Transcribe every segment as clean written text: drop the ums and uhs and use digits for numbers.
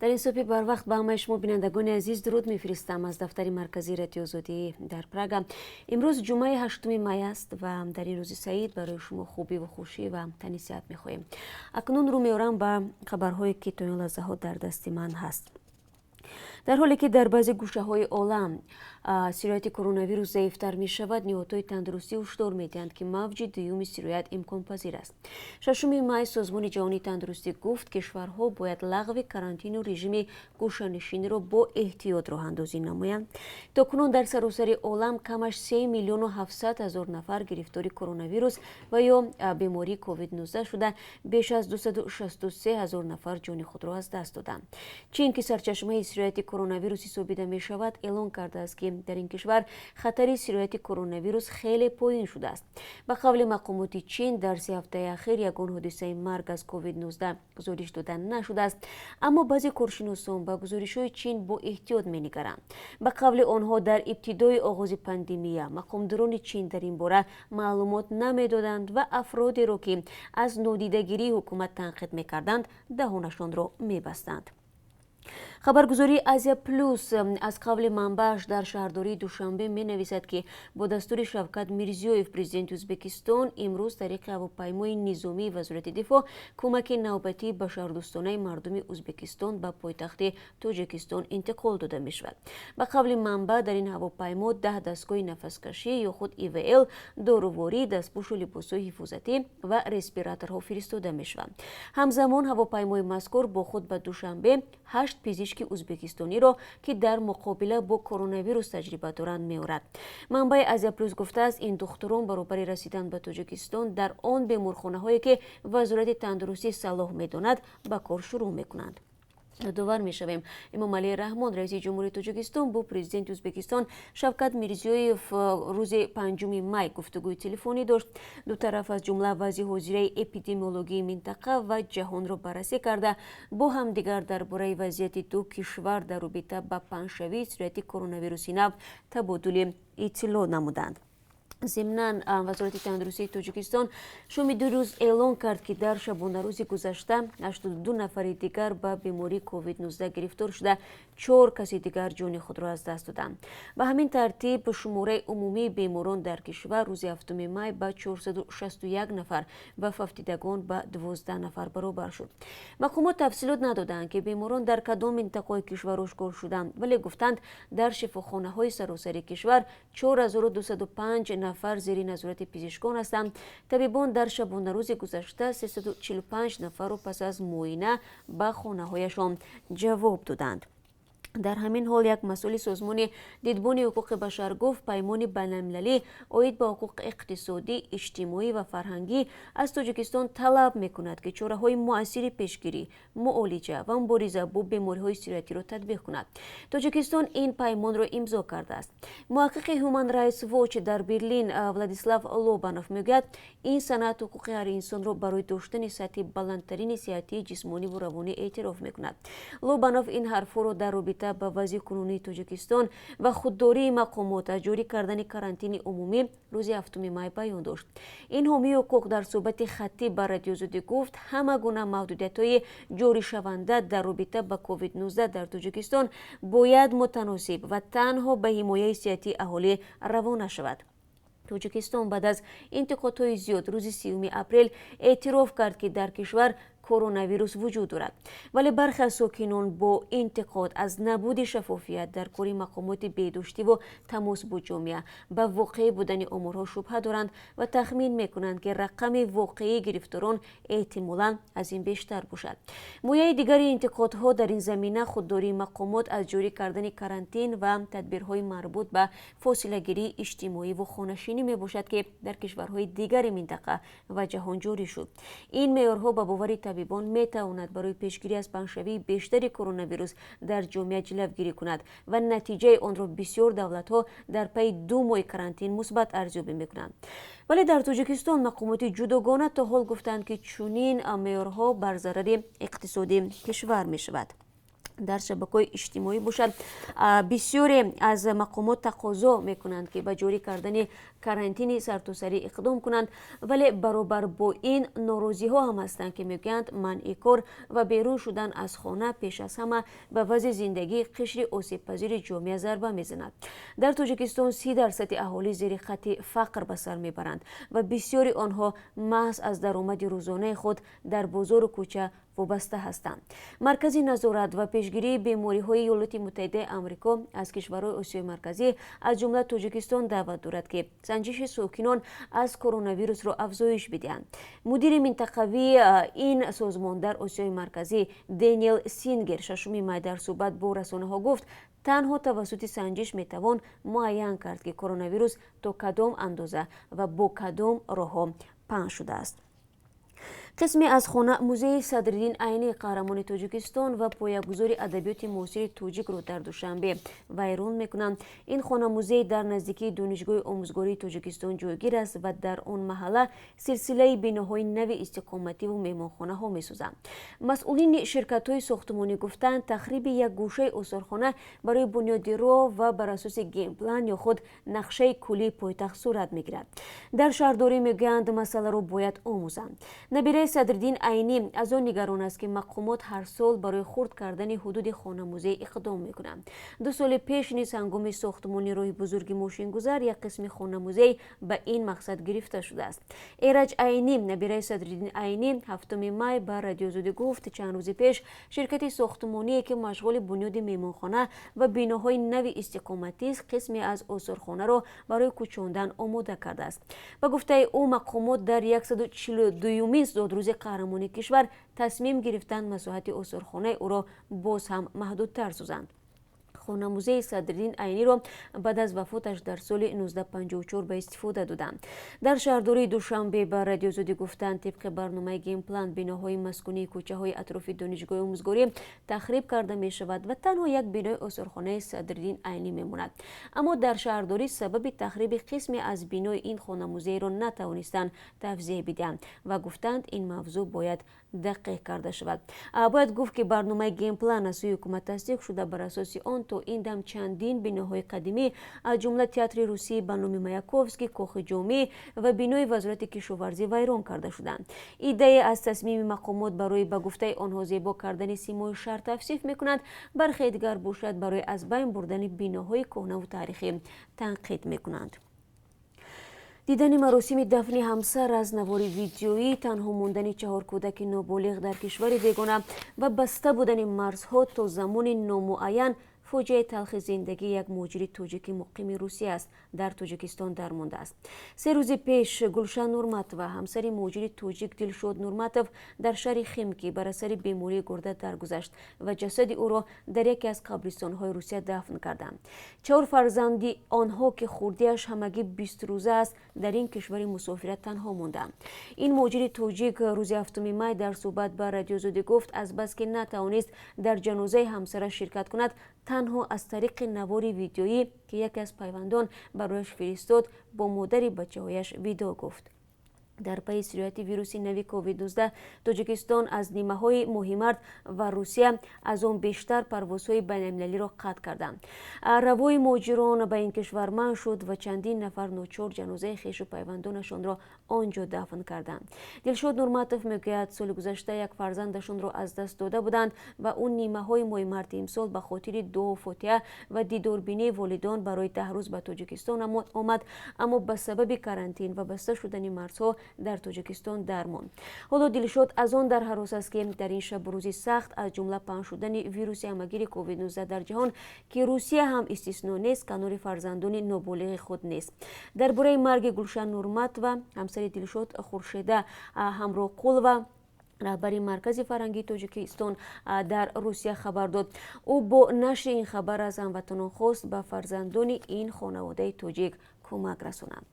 Дар ин субҳи барвақт ба ҳамаи шумо, бинандагони азиз, дуруд мефиристам аз дафтари марказии Радиои Озодӣ дар Прага. Имрӯз ҷумъаи 8 май аст ва дар ин рӯзи саид барои шумо хубиву хушӣ ва тани сиҳат мехоҳем. Акнун рӯ меорам ба хабарҳое, ки то ин лаҳзаҳо дар дасти ман ҳаст. Дар ҳоле ки дар баъзе гӯшаҳои олам сирояти коронавирус заифтар мешавад, ниҳодҳои тандурустӣ ҳушдор медиҳанд, ки мавҷи дуюми сироят имконпазир аст. 6 май Созмони ҷаҳонии тандурустӣ гуфт, кишварҳо бояд лағви карантину режими гӯшанишиниро бо эҳтиёт роҳандозӣ намоянд. То кунун дар саросари олам камаш 3 700 000 нафар гирифтори коронавирус ва ё бемории COVID-19 шуда, беш аз 263 ҳазор нафар ҷони худро аз даст доданд. Чин, ки сарчашмаи сирояти коронавирус ҳисобида мешавад, эълон кардааст, ки дар ин кишвар хатари сирояти коронавирус хеле поин шудааст. Ба қавли мақомоти Чин, дар 3 ҳафтаи ахир ягон ҳодисаи марг аз COVID-19 гузориш дода нашудааст. Аммо баъзе коршиносон ба гузоришҳои Чин бо эҳтиёт менигаранд. Ба қавли онҳо, дар ибтидои оғози пандемия мақомдорони Чин дар ин бора маълумот намедоданд ва афродеро, ки аз нодидагирии ҳукумат танқид мекарданд, даҳонашонро мебастанд. Хабаргузории Азия Плюс аз қавли манбааш дар шаҳрдории Душанбе менависад, ки бо дастури Шавкат Мирзиёев, президенти Ӯзбекистон, имрӯз тариқи ҳавопаймои низомии Вазорати дифоъ кӯмаки навбатии башардӯстонаи мардуми Ӯзбекистон ба пойтахти Тоҷикистон интиқол дода мешавад. Ба қавли манбаъ, дар ин ҳавопаймо 10 дастгоҳи нафаскашӣ ё худ ИВЛ, доруворӣ, дастпӯшу либосҳои ҳифозатӣ ва респираторҳо фиристода мешаванд. Ҳамзамон ҳавопаймои мазкур бо худ ба Душанбе ҳашт пизишки ӯзбекистониро, ки дар муқобила бо коронавирус таҷриба доранд, меорад. Манбаи Азия Плюс гуфтааст, ин духтурон баробари расидан ба Тоҷикистон дар он беморхонаҳое, ки Вазорати тандурустӣ салоҳ медонад, ба кор шурӯъ мекунанд. Ёдовар мешавем, Эмомалӣ Раҳмон, раиси ҷумҳурии Тоҷикистон, бо президенти Ӯзбекистон Шавкат Мирзиёев рӯзи 5 май гуфтугӯи телефонӣ дошт. Ду тараф аз ҷумла вазъи ҳозираи эпидемиологии минтақа ва ҷаҳонро баррасӣ карда, бо ҳамдигар дар бораи вазъияти ду кишвар дар робита ба паҳншавии сирояти коронавируси нав табодули иттилоъ намуданд. Зимнан, Вазорати тандурустии Тоҷикистон шоми дирӯз эълон кард, ки дар шабонарӯзи гузашта 82 нафари дигар ба бемории COVID-19 гирифтор шуда, чор каси дигар ҷони худро аз даст доданд. Ба ҳамин тартиб, шумораи умумии беморон дар кишвар рӯзи 7 май ба 461 нафар ва фавтидагон ба 12 нафар баробар шуд. Мақомот тафсилот надоданд, ки беморон дар кадом минтақаҳои кишвар ошкор шуданд, вале гуфтанд, дар шифохонаҳои саросари кишвар 4205 нафар зери назорати пизишкон ҳастанд. Табибон дар шабонарӯзи гузашта 345 нафарро пас аз муоина ба хонаҳояшон ҷавоб доданд. Дар ҳамин ҳол, як масъули Созмони Дидбони ҳуқуқи башар гуфт, паймони байналмилалӣ оид ба ҳуқуқи иқтисодӣ, иҷтимоӣ ва фарҳангӣ аз Тоҷикистон талаб мекунад, ки чораҳои муассири пешгирӣ, муолиҷа ва мубориза бо бемориҳои сироятиро татбиқ кунад. Тоҷикистон ин паймонро имзо кардааст. Муҳаққиқи Human Rights Watch дар Берлин Владислав Лобанов мегӯяд, ин санад ҳуқуқи ҳар инсонро барои доштани сатҳи баландтарини сиҳатии ҷисмониву равонӣ эътироф мекунад. Лобанов ин ҳарфҳоро дар робита ба вазъи кунунии Тоҷикистон ва худдории мақомот аз ҷорӣ кардани карантини умумӣ рӯзи 7 май баён дошт. Ин ҳомии ҳуқуқ дар суҳбати хаттӣ ба Радиозудӣ гуфт, ҳама гуна маҳдудиятҳои ҷоришаванда дар робита ба COVID-19 дар Тоҷикистон бояд мутаносиб ва танҳо ба ҳимояи сиҳатии аҳолӣ равона шавад. Тоҷикистон баъд аз интиқодҳои зиёд рӯзи 30 апрел эътироф кард, ки дар кишвар коронавирус вуҷуд дорад, вале бархе аз сокинон бо интиқод аз набуди шаффофият дар кори мақомоти беҳдоштиву тамос бо ҷомеа ба воқеӣ будани оморҳо шубҳа доранд ва тахмин мекунанд, ки рақами воқеии гирифторон эҳтимолан аз ин бештар бошад. Мояи дигари интиқодҳо дар ин замина худдории мақомот аз ҷорӣ кардани карантин ва тадбирҳои марбут ба фосилагирии иҷтимоиву хонашинӣ мебошад, ки дар кишварҳои дигари минтақа ва ҷаҳон ҷорӣ шуд. Ин меъёрҳо, ба бовари табибон, метавонад барои пешгирӣ аз паҳншавии бештари коронавирус дар ҷомеа ҷилавгирӣ кунад ва натиҷаи онро бисёр давлатҳо дар пайи 2 моҳи карантин мусбат арзёбӣ мекунанд. Вале дар Тоҷикистон мақомоти ҷудогона то ҳол гуфтанд, ки чунин меъёрҳо бар зарари иқтисоди кишвар мешавад. Дар шабакаҳои иҷтимоӣ бошад, бисёре аз мақомот тақозо мекунанд, ки ба ҷорӣ кардани карантини сартосарӣ иқдом кунанд, вале баробар бо ин норозиҳо ҳам ҳастанд, ки мегӯянд, манъи кор ва берун шудан аз хона пеш аз ҳама ба вазъи зиндагии қишри осебпазири ҷомеа зарба мезанад. Дар Тоҷикистон 30 дарсади аҳолӣ зери хатти фақр ба сар мебаранд ва бисёри онҳо маҳз аз даромади рӯзонаи худ дар бозору кӯча вобаста ҳастанд. Маркази назорат ва пешгирии бемориҳои Иёлоти Муттаҳидаи Амрико аз кишварҳои Осиёи Марказӣ, аз ҷумла Тоҷикистон, даъват дорад, ки санҷиши сокинон аз коронавирусро афзоиш бидиҳанд. Мудири минтақавии ин созмон дар Осиёи Марказӣ Дэниел Сингер 6 май дар суҳбат бо расонаҳо гуфт, танҳо тавассути санҷиш метавон муайян кард, ки коронавирус то кадом андоза ва бо кадом роҳҳо паҳн шудааст. Қисме аз хона музеи Садриддин Айнӣ, қаҳрамони Тоҷикистон ва поягузори адабиёти муосири тоҷикро, дар Душанбе вайрон мекунанд. Ин хона музей дар наздикии Донишгоҳи омӯзгории Тоҷикистон ҷойгир аст ва дар он маҳалла силсилаи биноҳои нави истиқомативу меҳмонхонаҳо месозанд. Масъулини ширкатҳои сохтумонӣ гуфтанд, тахриби як гӯшаи осорхона барои бунёди роҳ ва бар асоси генплан ё худ нақшаи куллии пойтахт сурат мегирад. Дар шаҳрдорӣ мегӯянд, масъаларо бояд омӯзанд. Набираи Садриддин Айнӣ аз он нигарон аст, ки мақомот ҳар сол барои хурд кардани ҳудуди хонамузей иқдом мекунанд. 2 соли пеш низ ҳангоми сохтмони роҳи бузурги мошингузар як қисми хонамузей ба ин мақсад гирифта шудааст. Эраҷ Айнӣ, набираи Садриддин Айнӣ, 7 май ба Радиозодӣ гуфт, чанд рӯзи пеш ширкати сохтмоние, ки машғули бунёди меҳмонхона ва биноҳои нави истиқоматист, қисме аз осорхонаро барои кӯчондан омода кардааст. Ба гуфтаи ӯ, мақомот дар 142-юмин зодрӯзи қаҳрамони кишвар тасмим гирифтанд масоҳати осорхонаи ӯро боз ҳам маҳдудтар созанд. Хонамузеи Садриддин Айниро баъд аз вафоташ дар соли 1954 ба истифода доданд. Дар шаҳрдории Душанбе ба Радиозодӣ гуфтанд, тибқи барномаи генплан биноҳои маскунии кӯчаҳои атрофи Донишгоҳи омӯзгорӣ тахриб карда мешавад ва танҳо як бинои осорхонаи Садриддин Айнӣ мемонад. Аммо дар шаҳрдорӣ сабаби тахриби қисме аз бинои ин хонамузейро натавонистанд тавзеҳ бидиҳанд ва гуфтанд, ин мавзӯъ бояд дақиқ карда шавад. Бояд гуфт, ки барномаи генплан аз сӯи ҳукумат тасдиқ шуда, бар асоси он то ин дам чандин биноҳои қадимӣ, аз ҷумла Театри русӣ ба номи Маяковский, Кохи Ҷомӣ ва бинои Вазорати кишоварзӣ вайрон карда шуданд. Иддае аз тасмими мақомот барои, ба гуфтаи онҳо, зебо кардани симои шаҳр тавсиф мекунанд, бархе дигар бошад, барои аз байн бурдани биноҳои кӯҳнаву таърихӣ танқид мекунанд. Дидани маросими дафни ҳамсар аз навори видеоӣ, танҳо мондани чаҳор кӯдаки ноболиғ дар кишвари бегона ва баста будани марзҳо то замони номуайян фоҷиаи талхи зиндагии як муҳоҷири тоҷики муқими Русия аст, дар Тоҷикистон дармондааст. 3 рӯзи пеш Гулшан Нурматова, ҳамсари муҳоҷири тоҷик Дилшод Нурматов, дар шаҳри Химки бар асари бемории гурда даргузашт ва ҷасади ӯро дар яке аз қабристонҳои Русия дафн карданд. Чаҳор фарзанди онҳо, ки хурдиаш ҳамагӣ 20 рӯза аст, дар ин кишвари мусофират танҳо монданд. Ин муҳоҷири тоҷик рӯзи 7 май дар суҳбат ба Радиозодӣ гуфт, азбаски натавонист дар ҷанозаи ҳамсараш ширкат кунад, танҳо аз тариқи навори видеоӣ, ки яке аз пайвандон барояш фиристод, бо модари бачаҳояш видоъ гуфт. Дар пайи сирояти вируси нави COVID-19 Тоҷикистон аз нимаҳои моҳи март ва Русия аз он бештар парвозҳои байналмилалиро қатъ карданд. Равои муҳоҷирон ба ин кишвар манъ шуд ва чандин нафар ночор ҷанозаи хешу пайвандонашонро он ҷо дафн карданд. Дилшод Нурматов мегӯяд, соли гузашта як фарзандашонро аз даст дода буданд ва ӯ нимаҳои моҳи марти имсол ба хотири дуо, фотиҳа ва дидорбинии волидон барои 10 рӯз ба Тоҷикистон омад, аммо ба сабаби карантин ва баста шудани марзҳо дар Тоҷикистон дармонд. Ҳоло Дилшод аз он дар ҳарос аст, ки дар ин шабу рӯзи сахт, аз ҷумла паҳн шудани вируси ҳамагири COVID-19 дар ҷаҳон, ки Русия ҳам истисно нест, канори фарзандони ноболиғи худ нест. Дар бораи марги Гулшан Нурматова, ҳамсари Дилшод, Хуршеда Ҳамроқулова, раҳбари Маркази фарҳангии Тоҷикистон дар Русия, хабар дод. Ӯ бо нашри ин хабар аз ҳамватанон хост, ба фарзандони ин хонаводаи тоҷик кӯмак расонанд.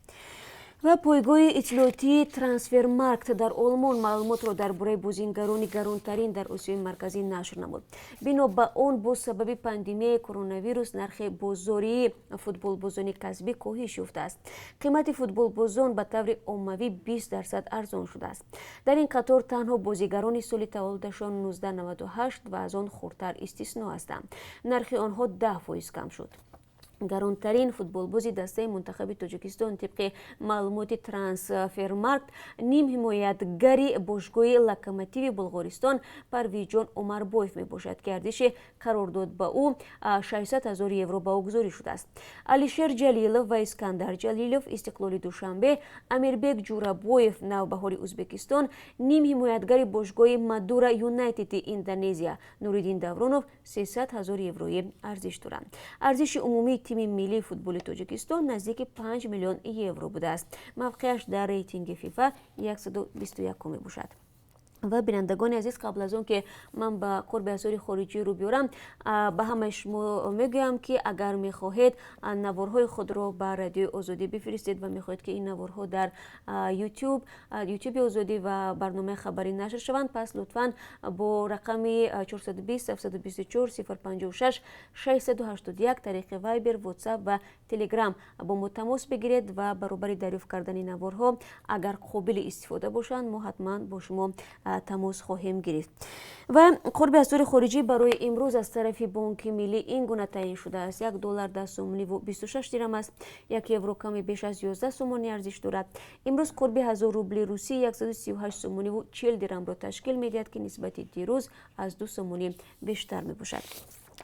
Ва пойгоҳи иттилоотии Трансфермаркт дар Олмон маълумотро дар бораи бозингарони гаронтарин дар Осиёи Марказӣ нашр намуд. Бино ба он, бо сабаби пандемияи коронавирус нархи бозории футболбозони касбӣ коҳиш ёфтааст. Қимати футболбозон ба таври оммавӣ 20% арзон шудааст. Дар ин қатор танҳо бозигарони соли таваллудашон 1998 ва аз он хурдтар истисно ҳастанд. Нархи онҳо 10% кам шуд. Гаронтарин футболбози дастаи мунтахаби Тоҷикистон тибқи маълумоти Трансфермаркт нимҳимоятгари бошгоҳи Локомотиви Булғористон Парвизҷон Омарбоев мебошад, ки арзиши қарордод ба ӯ 600 ҳазор евро баҳогузорӣ шудааст. Алишер Ҷалилов ва Искандар Ҷалилов, Истиқлоли Душанбе, Амирбек Ҷурабоев, Навбаҳори Ӯзбекистон, нимҳимоятгари бошгоҳи Мадура Юнайтеди Индонезия Нуриддин Давронов 300 ҳазор евроӣ арзиш доранд. Арзиши умумии тими миллии футболи Тоҷикистон наздики 5 миллион евро будааст. Мавқеаш дар рейтинги ФИФА 121 мебошад. Ва, бинандагони азиз, қабл аз он ки ман ба қурби асъори хориҷӣ рӯ биёрам, ба ҳамаи шумо мегӯям, ки агар мехоҳед наворҳои худро ба Радиои Озодӣ бифиристед ва мехоҳед, ки ин наворҳо дар Ютуби Озодӣ ва барномаи хабарӣ нашр шаванд, пас лутфан бо рақами 420 724 056 681 тариқи Вайбер, Ватсап ва Телеграм бо мо тамос бигиред ва баробари дарёфт кардани наворҳо, агар қобили истифода бошанд, мо ҳатман бо шумо тамос хоҳем гирифт. Ва қурби асъори хориҷӣ барои имрӯз аз тарафи Бонки Миллӣ ин гуна таъин шудааст: 1 доллар 10 сомониву 26 дирам аст, 1 евро ками беш аз 11 сомонӣ арзиш дорад. Имрӯз қурби 1000 рубли русӣ 138 сомониву 40 дирамро ташкил медиҳад, ки нисбати дирӯз аз 2 сомонӣ бештар мебошад.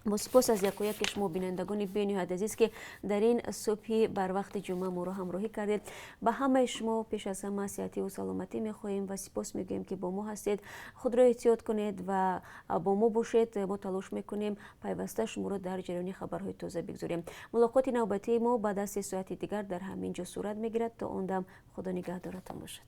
Бо сипос аз якояки шумо, бинандагони бениҳоят азиз, ки дар ин субҳи барвақти ҷумъа моро ҳамроҳӣ кардед. Ба ҳамаи шумо пеш аз ҳама сиҳативу саломатӣ мехоҳем ва сипос мегӯем, ки бо мо ҳастед. Худро эҳтиёт кунед ва бо мо бошед. Мо талош мекунем пайваста шуморо дар ҷараёни хабарҳои тоза бигзорем. Мулоқоти навбатии мо баъд аз 3 соати дигар дар ҳамин ҷо сурат мегирад. То он дам Худо нигаҳдоратон бошад.